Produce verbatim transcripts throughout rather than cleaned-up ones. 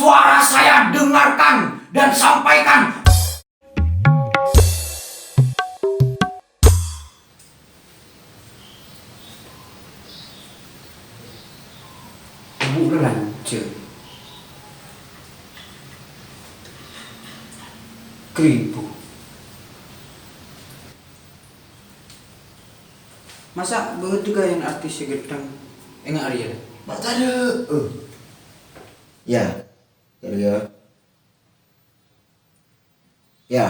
Suara saya dengarkan dan sampaikan. Bu lanjut. Kribo. Masa' bâdâ ghâbây artis sè ghentheng enga' rèya? Ma' tadâ'. Eh. Ya. Ya, ya. Ya.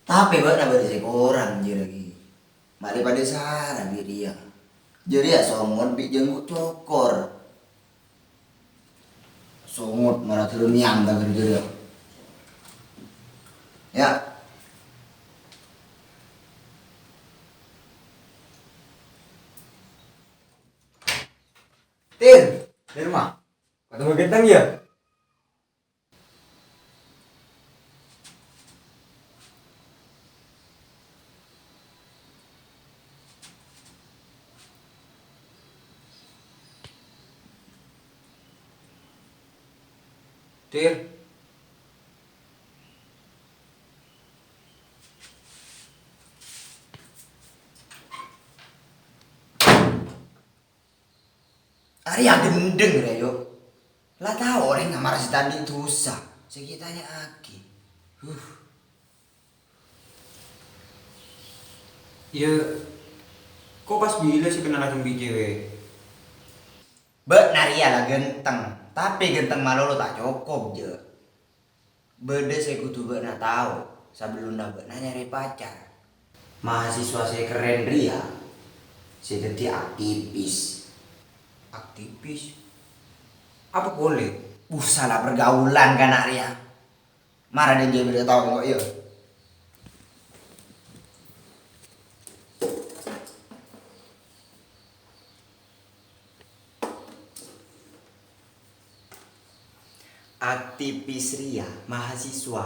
Tapè bâ'na bâdâ sè korang, jârèya ghi. Ma'lè padâ sara bi' rèya. Jârèya songot bi' jhânggu' cokor. Songot mara terro nyambi ka jârèya. Ya. Tir, dâri ma? Katemu ghentheng, ya? Tir. Arèya ghendheng rèya, yo. La tao orèng mara sè ta' andi' dhusa, sè ghi' tanya'aghi. Huh. Iyâ, ko' pas bilâ sè kennal bi' cewek? Bâ'na rèya la ghentheng, tapè ghentheng malolo ta' cokop, jâ'. Bâdâ sè kodhu bâ'na tao sabellunna bâ'na nyarè pacar. Mahasiswa sè kerrèn rèya sè dhâddhi aktivis. Aktivis? Apa polè? Buh, sala pergaulan ka na' rèya. Mara dhâddhi bâdâ tao engko', iyâ. Aktivis rèya mahasiswa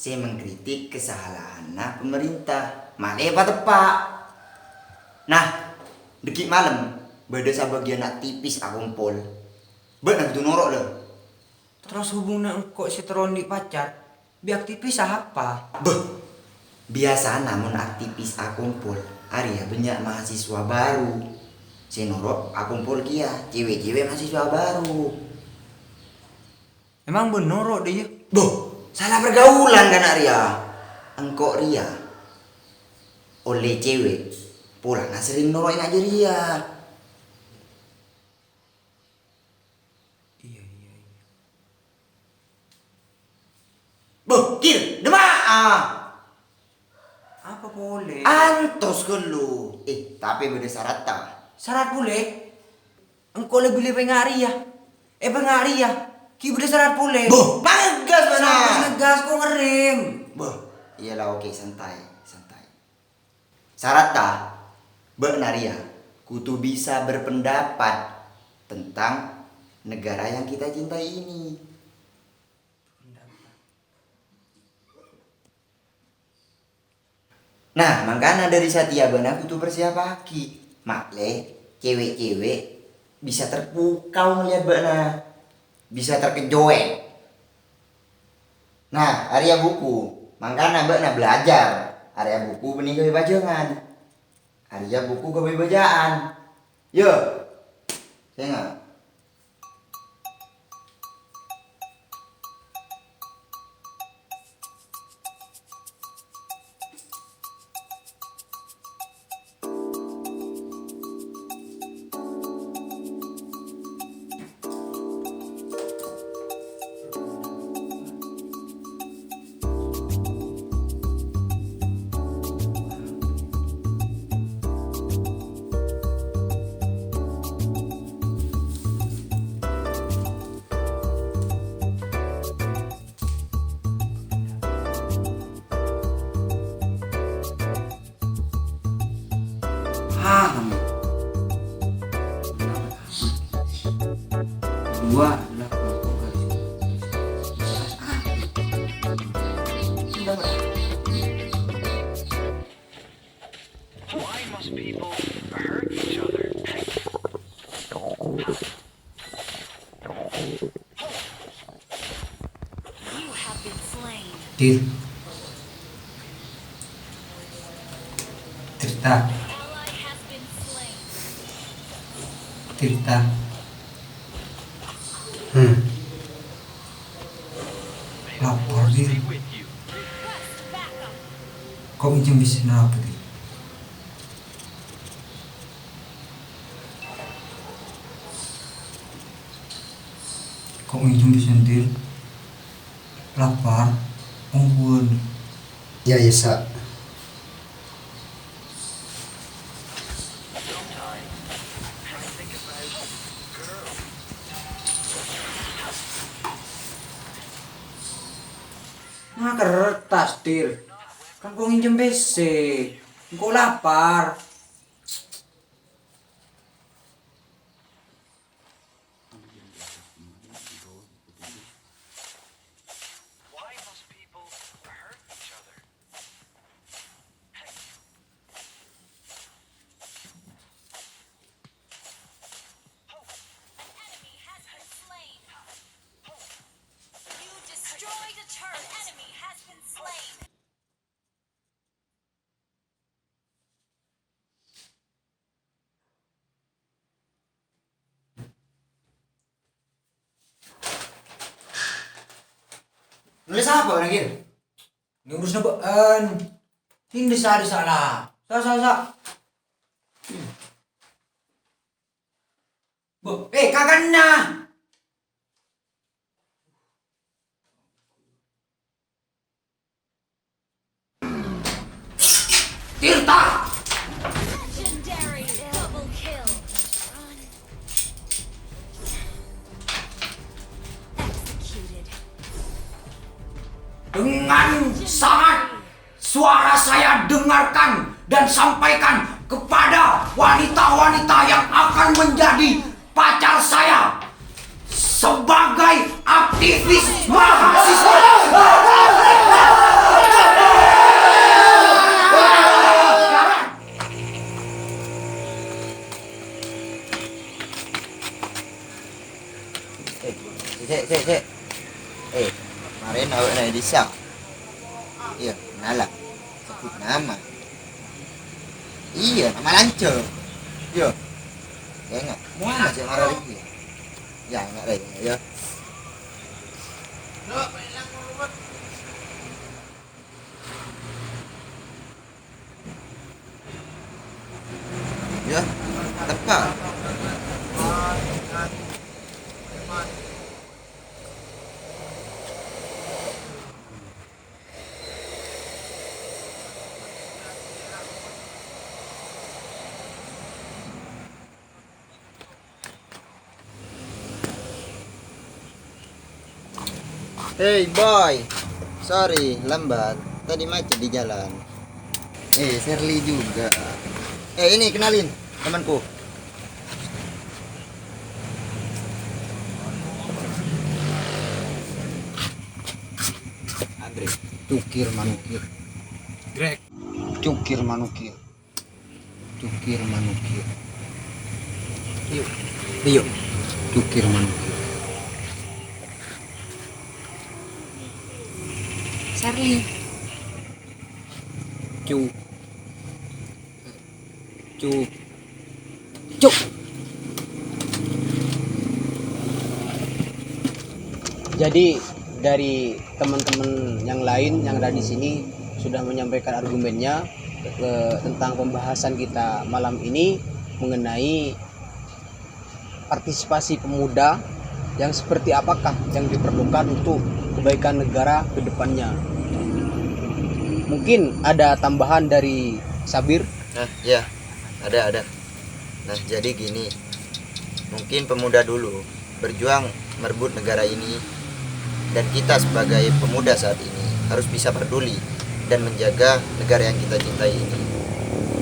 sè mengkritik kasalahanna pamarènta, malè pateppa'. Nah, dhâggi' malem, bâdâ sabâgiyân aktivis akompol. Bâ'na kodhu noro', lè. Terros hubunganna engko' sè terro andi' pacar bi' aktivis apa? Bâh, biyasana mon aktivis akompol, arèya bânnya' mahasiswa bhâru sè noro' akompol kèya, cewek-cewek mahasiswa bhâru. Emang bân noro' dhâ' iyâ? Bâh, sala pergaulan ka na' rèya. Engko' rèya ollè cewek, polana serrèng noro' enga' jârèya. Iyâ, iyâ, iyâ. Bâh, Kir, dâ' emma'a? Apa polè? Antos ghâllu. Eh, tapè bâdâ saratta. Sarat polè? Engko' la bilâ pènga' rèya. Eh, pènga' rèya. Ghi' bâdâ sarat polè. Bâh, pangegas bâ'na. Sampè' ngegas, ko' ngerrèm. Bâh, iyâ la, oke, santai, santai. Saratta, bâ'na rèya kodhu bisa berpendapat tentang negara yang kita cintai ini. Nah, mangkana dhâri satèya bâ'na kodhu parsiapaghi. Ma'lè, cewek-cewek bisa terpukau ngeliat bâ'na. Bisa terkejut. Nah, arèya buku. Mangkana bâ'na belajar. Arèya buku bânnè ghâbây bhâjângan. Arèya buku ghâbây bâcaan. Yâ. Sènga'. People hurt each other. You have been slain. Tir. Tirta. Ally has been slain. Tirta. Hmm. Lapar, Tir. Request backup. Kok minjem bisnis apa, Tir? Kok minjem bisnis, Tir? Lapar. Ongguan. Ya, ya, Sa. Nah, kertas, Tir. Kan kok nginjem P C. Engko' lapar. Why must people hurt each other? An enemy has been slain. You destroyed a turret. Enemy has been slain. Nulis apa lagi? Ini urus nebaan. Ini sehari salah. Sa, sa, sa. Bo, eh, kakanna. Tirta! Legendary double kill. Executed. Dengan sangat suara saya dengarkan dan sampaikan kepada wanita-wanita yang akan menjadi pacar saya sebagai aktivis mahasiswa. Eh, sik, sik, sik, sik. Eh, marèna awè'na è dissa. Iyâ, nala. Sebut nama. Iyâ, nama lancar. Iyâ. Iyâ, enggak. Muhammad sih marah lagi. Ya, enggak deh, ya. Ya, tepat. Hey boy, sorry lambat, tadi macet di jalan. Eh, Sherly juga. Eh, ini kenalin temanku. Andre. Cukir manukir. Greg. Cukir manukir. Cukir manukir. Yuk. Yuk. Cukir manukir. Sherly. Cu. Cu. Cu. Jadi, dari teman-teman yang lain yang ada di sini sudah menyampaikan argumennya, eh, tentang pembahasan kita malam ini mengenai partisipasi pemuda yang seperti apakah yang diperlukan untuk kebaikan negara ke depannya. Mungkin ada tambahan dari Sabir? Nah, ya, ada, ada. Nah, jadi gini, mungkin pemuda dulu berjuang merebut negara ini, dan kita sebagai pemuda saat ini harus bisa peduli dan menjaga negara yang kita cintai ini.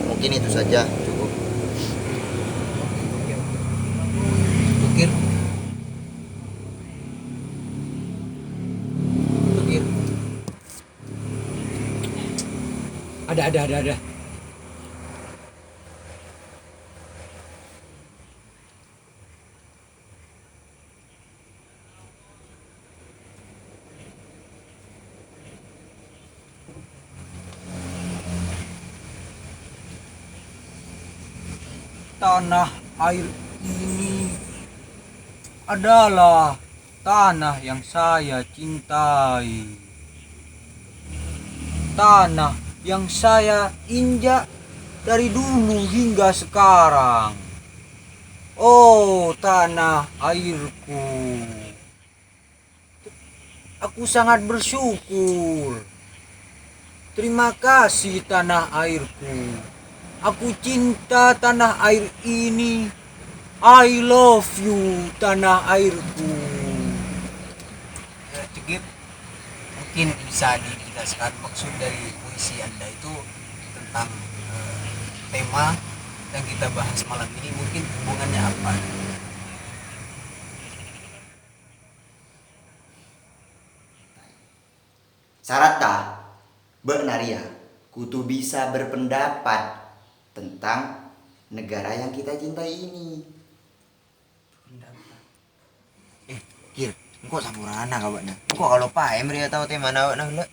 Mungkin itu saja, cukup. Cukir. Cukir. Ada, ada, ada, ada. Tanah air ini adalah tanah yang saya cintai. Tanah yang saya injak dari dulu hingga sekarang. Oh, tanah airku. Aku sangat bersyukur. Terima kasih, tanah airku. Aku cinta tanah air ini. I love you, tanah airku. Eh, Cegip, mungkin bisa dijelaskan maksud dari puisi Anda itu tentang, eh, tema yang kita bahas malam ini, mungkin hubungannya apa? Saratta, bâ'na rèya kodhu bisa berpendapat tentang negara yang kita cintai ini. Eh, Kir, engko' saporana ka bâ'na. Engko' kaloppaè marèya tao tèmana bâ'na ghellâ'.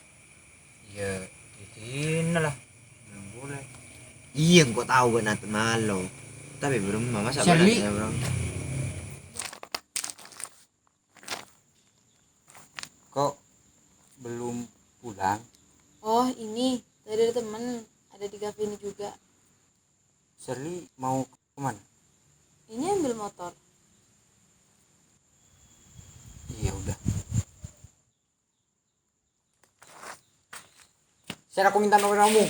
Iyâ, di dinna la. Belum boleh. Iyâ, engko' tao bâ'na malo. Tapè bârâmma, masa' bâ'na Sherly. Tèmana, Bro? Kok belum pulang? Oh, ini. Tadi ada temen. Ada di kafe ini juga. Sherly mau kemana? Ini ambil motor. Iya, udah. Sher, aku minta nomor kamu.